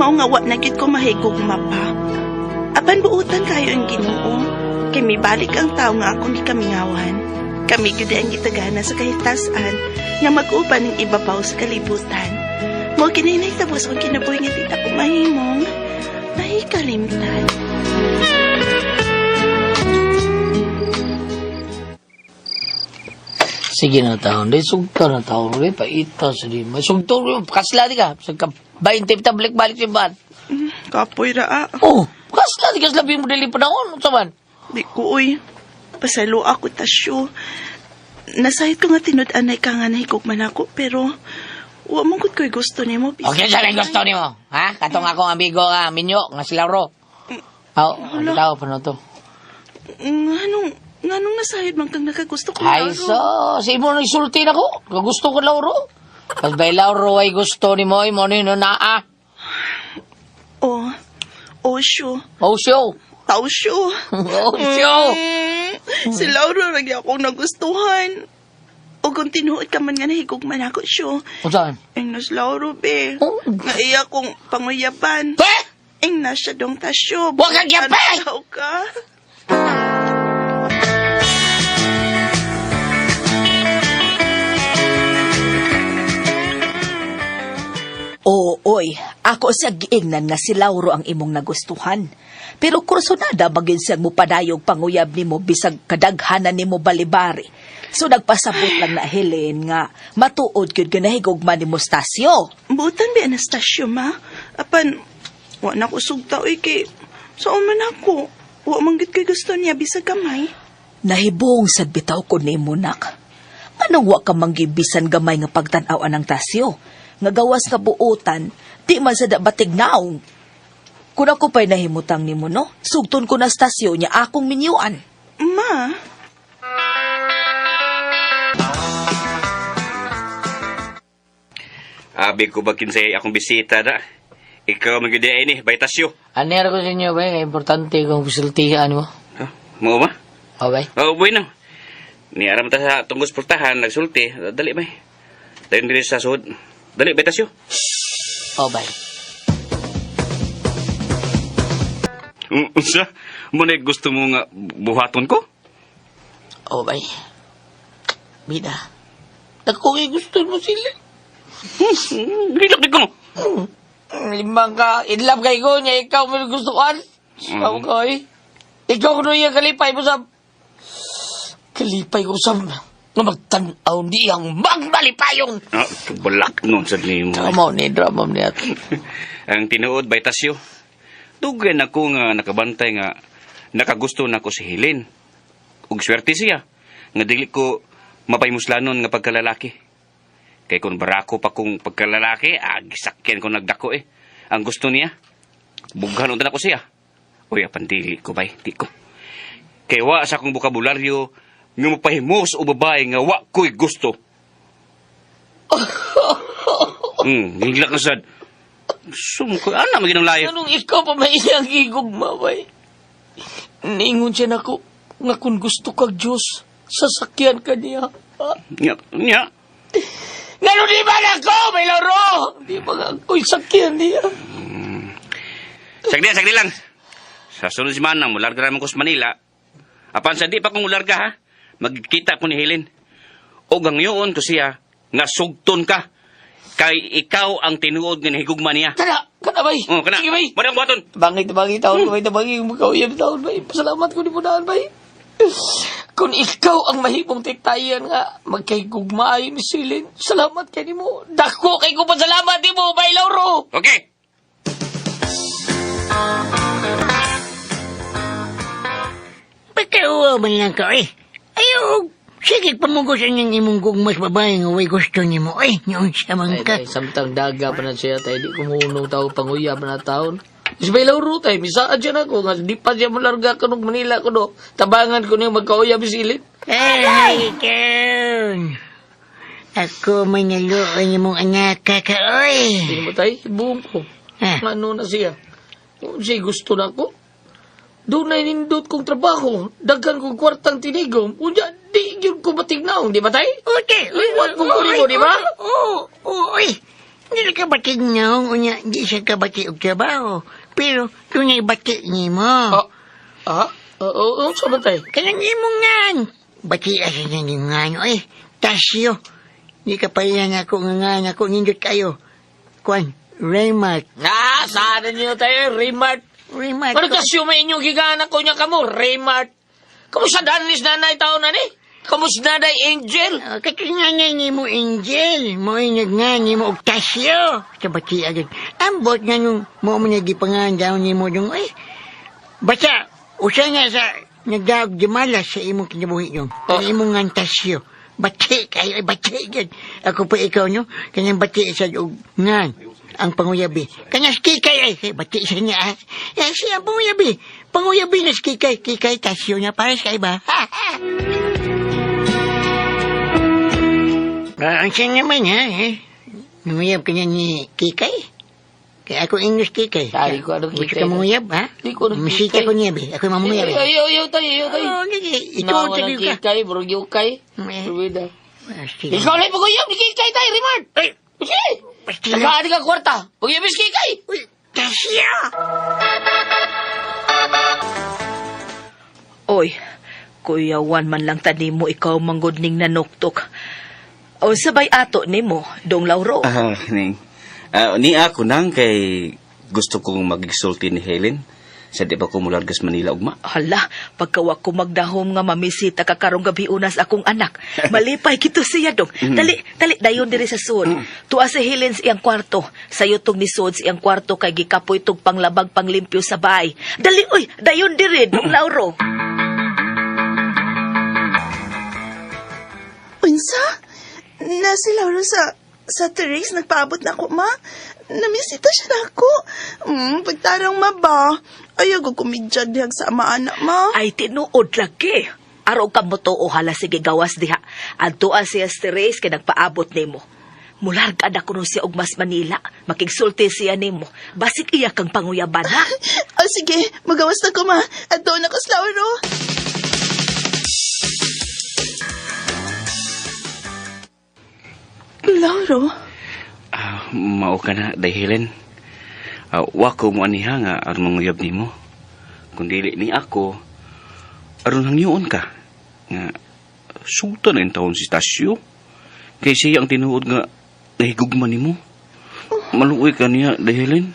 Mao nga wa na gyud ko mahigugma pa. Apan buutan kayo ang Ginoo. Kay mibalik ang tao nga akong gikamingawan. Kami gyud ang gitagana sa kahitasan nga mag-uban ng ibabaw sa kalibutan. Mao kini nahitabo sa akong kinabuhi nga di ta ko mahimong mahikalimtan. Sige na taon, di sugto na taon, di paita sa di. May sugto rin, kasla di ka. Sa ka, 20 ta balik-balik si ban. Kapoy ra ah. Oh, kasla di ka sa labing mo dili panahon, unsa man? Di ko uy. Pasalo ako tasyo. Nasayod ko nga tinud-anay ka nga nahigugman ako pero wa man gud ko'y gusto nimo. Bisan Okay, sa rin gusto nimo, ha? Katong akong amigo nga minyo nga si Lauro. Aw, ano tao pa na to? Nganong nasayod man kang nakagusto ko Ay, Lauro? so, si imo nang isulti na ko. Gusto ko Lauro. Pas bay Lauro ay gusto ni mo, mo ni no naa. Oh, oh syo. Oh, show. Tao syo. Oh, show. Si Lauro lagi akong nagustuhan. O kung tinuod ka man nga nahigugman ako syo. Unsa man? Ing nas Lauro be. Oh. Nga iya kong panguyaban. Pe! Ing na siya dong tasyo. Wa kang yape! Tao ka. Oo, oy, ako sa giingnan nga si Lauro ang imong nagustuhan. Pero kursonada magin siyang mupadayog panguyab nimo bisag kadaghanan nimo balibari. So nagpasabot lang na Helen nga matuod gyud ganahigugma ni Mustasio. Butan bi Anastasio ma. Apan wa na ko sugta oy kay sa man ako. Wa man gid kay gusto niya bisag gamay. Nahibong sad bitaw ko nimo nak. Anong wa ka manggibisan gamay nga pagtan-aw anang Tasyo? Nga gawas nga buotan, di man sad batig naong. Kun ako pa'y nahimutang nimo no, sugton ko na stasyo niya akong minyuan. Ma, Abi ko ba kinsay akong bisita da? Ikaw man gyud ay ni, baytasyo. Anero ko sa inyo, bay. Importante kung sultihan mo. Ha? Mao ba? Oh, bay. Oh, bueno. Ni aram ta sa tunggos pultahan nagsulti. Dali bay. Dayon diri sa sud. Dali baytasyo. Oh, bay. Unsa? Mo na gusto mo nga buhaton ko? Oh, bay. Bida. Dako kay gusto mo sila. Hilak di ko. Limang ka. In love kay ko niya. Ikaw mo gustuhan. Sabi ko, eh. Ikaw ko niya kalipay mo sa... Kalipay ko sa... Nga magtanaw niyang magmalipayong. Ah, balak nun sa nimo. Drama ni, drama ni at. Ang tinuod baytasyo. Dugay na ko nga nakabantay nga nakagusto na ko si Helen. Ug swerte siya nga dili ko mapaymuslanon nga pagkalalaki. Kay kung barako pa kong pagkalalaki, ag sakyan ko nagdako eh. Ang gusto niya, bughan unta na ko siya. Uy, apan dili ko bay, di ko. Kay wa sa akong bokabularyo nga mapahimos o babae nga wa ko'y gusto. Higla ka sad. Sumko, ana maginang layo. Anong ikaw pa may iyang gigugma, bay? Ningon siya nako nga kung gusto kag Diyos, sasakyan ka niya. Ha? Nya, nya. Ngano di ba na ako, may laro? Di ba nga ako'y sakyan niya? Sagli, sagli lang. Sa sunod semana, mularga naman ko sa Manila. Apan sa di pa kong mularga ha, magkita ko ni Helen. O gangyoon ko siya, nga sugton ka. Kay ikaw ang tinuod nga nahigugma niya. Kana, kana bay. Oh, kana. Sige bay. Muna ang buhaton. Bangit, bangit, taon ko bay, tabangit, magkauyab taon bay. Pasalamat ko ni Punaan bay. Kung ikaw ang mahimong titayan nga, magkahigugma ayon ni Silin, salamat kay nimo. Dako kay ko pasalamat nimo, bay Lauro. Okay. Pagkauwa man lang ka, eh. Ayaw, sige, pamugusan niyang imong gugmas babae nga way gusto nimo, eh. Ngayon siya man Ay, ka. tay, samtang daga pa na siya, tay, di kumuunong tao, panguyab na taon. Is may lauro, tay, misaan siya na ko, nga di pa siya malarga ko nung Manila ko, no. Tabangan ko niya magkauyab silin. Ay, ikaw. Ako may naluoy nimong anak ka, oy. Hindi mo, tay, buong ko. Ah. Ano na siya? Kung siya gusto na ko. Doon na inindot kong trabaho. Daghan kong kwartang tinigom. Unya, di yun ko matignaong, di ba, tay? Okay. Liwat mo ko nimo, di ba? Oo, oo, oy. Dili ka bati naong, unya, di siya kabati og trabaho. Pero, dunay bati nimo. Ah, ah, oo, sa man tay? Kanang imong ngan. Bati asa niyang imong ngan, oy. Tasyo. Di ka pa yan ako nga ngan ako, nindot kayo. Kwan, Raymart. Ah, sana niyo tayo, Raymart. Raymart. Ano kasi may inyong giganak ko niya kamo, Raymart? Kamu sa danis nanay tao na ni? Kamu sa nanay Angel? Oh, katinganay ni mo, Angel. Mo nga ni mo og tasyo. Sa bati agad. Ambot nga nung mo mo nagipangan daw ni mo dong, ay. Basta, usa nga sa nagdaog di malas sa imong kinabuhi dong. Oh. Ang imong nga tasyo. Bati kayo, ay bati gid. Ako pa ikaw nyo, kanyang bati sa og ngan ang panguyabi. Kanya si Kikay ay, eh, bati sa niya. Ah. Eh, siya ang panguyabi. Panguyabi na si Kikay. Kikay, tasyo niya para sa iba. Ha, ha. Ah, ang siya naman ha, eh. Nanguyab ka niya ni Kikay? Kaya ako English Kikay. Ay, ko ano Gusto Kikay. ka manguyab, ha? Di ko ano Misita Kikay. ko niya, be. Ako yung mamuyab. Ayaw, ayaw, ayaw tayo, ayaw tayo. Oo, sige. Ito, Nawa tabi ng ka. Kikay, burog yukay. Eh. Ruida. Ah, sige. Ikaw lang pag-uyab ni Kikay tayo, Raymart. Ay, Sige! basta. Tagaan ka kwarta. Pag-uyab si Kikay. Uy, tasya! Oy, Kuya Juan man lang tani mo ikaw manggod ning nanuktok. O sabay ato nimo, dong Lauro. Ah, ning. Ah, ni ako nang kay gusto kong magigsulti ni Helen sa di pa ko mulargas Manila ugma. Hala, pagkawa ko magdahom nga mamisita ka karong gabi unas akong anak. Malipay kito siya dong. Dali, dali dayon diri sa sud. Tuwa si Helen sa iyang kwarto. Sayo tong ni sud sa iyang kwarto kay gikapoy tog panglabag panglimpyo sa bahay. Dali oy, dayon diri dong Lauro. Unsa? Na si Laura sa Therese, nagpaabot na ako, ma. Namisita siya na ako. Pagtarang ma ba? Ayaw ko kumidya dihag sa ama anak, ma. Ay tinuod lagi. Araw ka mo to o hala sige gawas diha. Adtoa siya si Therese kay nagpaabot nimo. Mularga na kuno siya og mas Manila. Makigsulti siya nimo. Basig iya kang panguyaban ha. Oh, sige, magawas na ko, ma. At doon ako sa Lauro. Lauro? Ah, mao ka na, day Helen. Ah, wa ko mo aniha nga aron manguyab nimo. Kung dili ni ako, aron hangyoon ka. Nga sultan na taon si Tasyo. Kay siya ang tinuod nga nahigugma nimo. Maluoy ka niya, day Helen.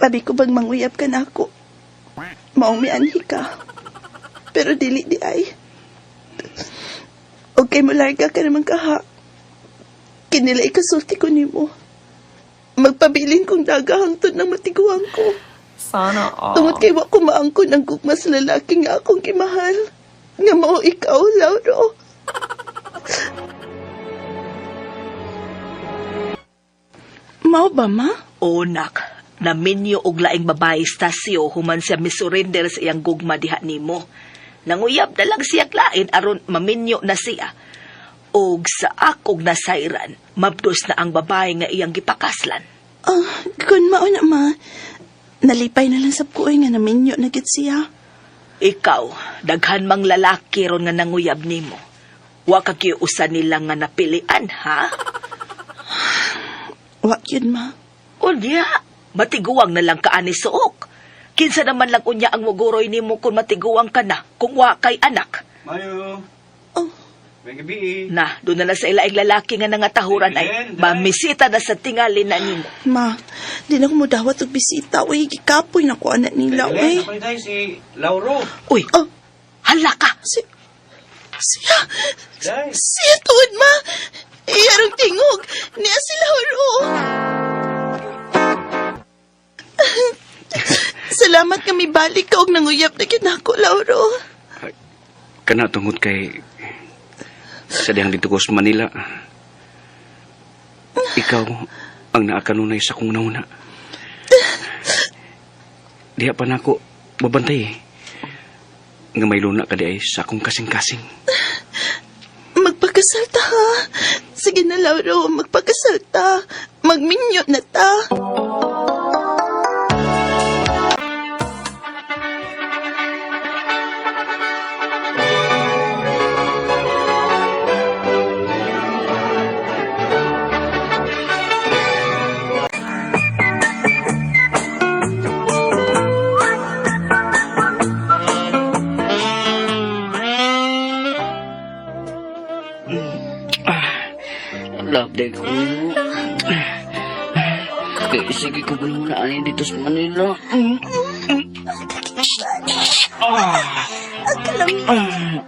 Abi ko bang manguyab ka na ako. Maong mianhi ka. Pero dili di ay. Okay, mularga ka naman kaha. Kinila ikasulti ko nimo. Magpabilin kong daga hangtod ng matiguang ko. Sana all. Tungod kay wa ko maangkon ang gugma sa lalaki nga akong gimahal. Nga mao ikaw, Lauro. Mao ba, ma? O nak, naminyo og laing babae stasyo human siya misurrender sa iyang gugma diha nimo. Nanguyab na lang siya lain aron maminyo na siya. Og sa akong nasayran, mabdos na ang babae nga iyang gipakaslan. Ah, kun mao na, ma. Nalipay na lang sa kuoy nga naminyo na gid siya. Ikaw, daghan mang lalaki ron nga nanguyab nimo. Wa ka usa nila nga napilian, ha? Wa yun, ma. Unya, matiguang na lang ka ani suok. Kinsa naman lang unya ang muguroy nimo kung matiguang ka na, kung wa kay anak. Mayo. Oh. May gabi. Na, doon na lang sa ilaing lalaki nga nangatahuran ay mamisita na sa tingali na nimo. Ma, di na ko mudawat og bisita. Uy, gikapoy na ko anak nila, uy. tayo si Lauro. Uy, Oh, hala ka! si... Siya! Day. Siya tuod, ma! Iyarong tingog! Niya si Lauro! Salamat kami balik ka og nanguyab na kinako, Lauro. Kana tungod kay sa dihang dito ko sa Manila. Ikaw ang naakanunay sa kong nauna. Diha pa nako babantay eh. Nga may luna ka di ay sa akong kasing-kasing. Magpakasal ta, ha? Sige na, Lauro. Magpakasal ta. Magminyo na ta. Love day ko nimo. Kay sige ko ba na ani dito sa Manila. Ang kalami.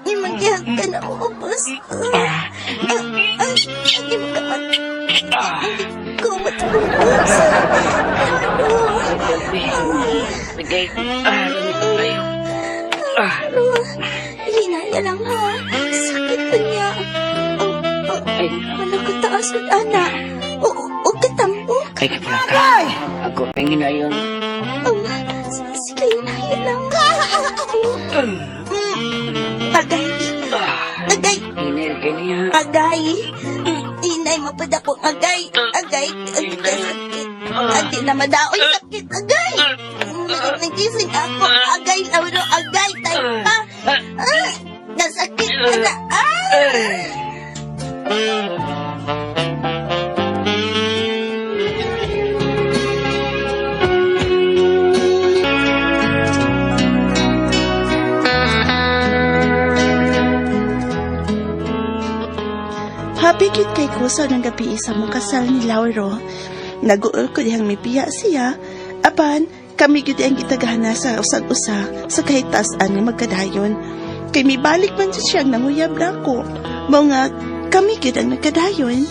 Imong gihagkan ako ubos. Ang imong kapat. Hindi ko matulog. Lauro. Bigay. Ah, ayo. Lauro. Hinaya lang ha. Sakit pa niya. Oh, oh, Ay. wala ko taas ug ana. O, o katambok. Ay, kapala ka. Ako ang hinayon. Sila hinaya lang. Agay. Agay. Hinay kay niya. Agay. Inay, mapad ako. Agay. Agay. Agay. Sakit. Adi na madaoy sakit. Agay. Nagising ako. Agay, Lauro. Agay. Tayo pa. Ah, nasakit ka na. Ah! Happy cute kay kusa ng gabi isa mo kasal ni Lauro. Naguol ko dihang mipiya siya, apan kami gyud ang gitagana sa usag-usa sa kahitasan nga magkadayon. Kay mibalik man siya siyang nanguyab nako. Mao nga kami gyud ang nagkadayon.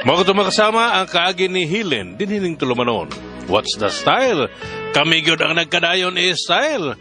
Mga ito makasama ang kaagi ni Helen, dinhining tulumanon. What's the style? Kami gyud ang nagkadayon is style.